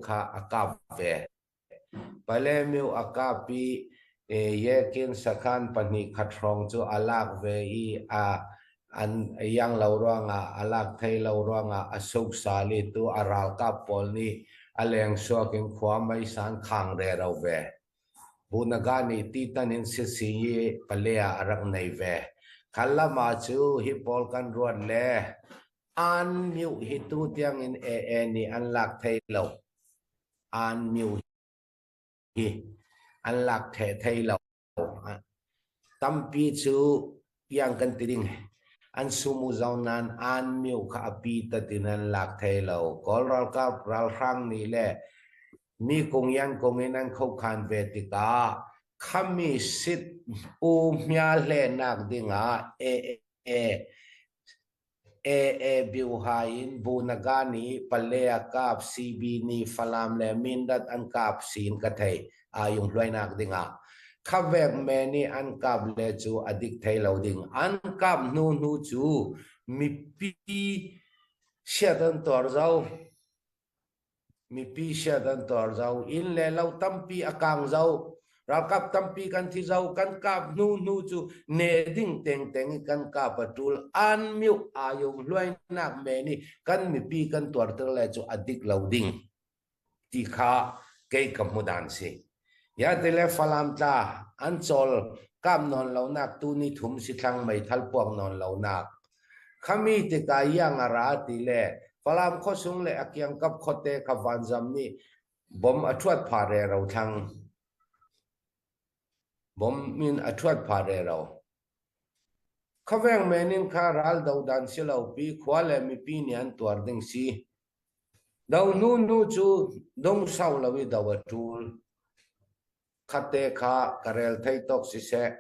kha a kap ve. Palemyu a kap i Yekin sakhan pahnih khat hrawng cu a lak ve i a an iang lo ruangah a lak thei lo ruangah a suksal i tu a ralkap pawl nih a lengsuak in khua meisan khang rero ve. Bunaga nih titan in sisi i pale ah a rak nei ve. Khalama cu hi pawl kan ruat le an myu hi tu tiang in AA nih an lak thei lo. An myu hi an lak the thei lo. Tampi cu piang kan ti ding. An sumu zau nan an myu kha a pi tatin an lak thei lo. Kawl ralkap ralhrang nih le mi kung yan kung in an khokhan ve tikah khami sit u hmia hle nak dingah AA AA Byuha in Bunaga nih Pale a kap, CB nih Falam le Mindat an kap sin ka thei ayung hluainak dingah. Khavek me nih an kap le cu a dik thei lo ding. An kap hnu hnu cu mipi siat an tuar zau. Mipi siat an tuar zau. Inn le lo tampi a kang zau. Ralkap tampi kan thi zau. Kan kap hnu hnu cu ne ding tengteng i kan kap a tul. An miu ayung hluainak me nih kan mipi kan tuarter le cu a dik lo ding ti kha kei ka hmu dan si. Ya tile Falam tla an cawl kap nawn lo nak tu ni thum si thlang meithal puak nawn lo nak Khami tikah iang a ra ti le Falam khuasung le a kiangkap khuate kha vanzam nih bom a ṭhuat pha rero thlang. Bom in a ṭhuat pha rero. Khuaveng men in kha ral dodan si lo pi khua le mipi nih an tuar ding si. Do hnu hnu cu dong sau lo i do a ṭul. Khatte kha ka rel thei tawk siseh.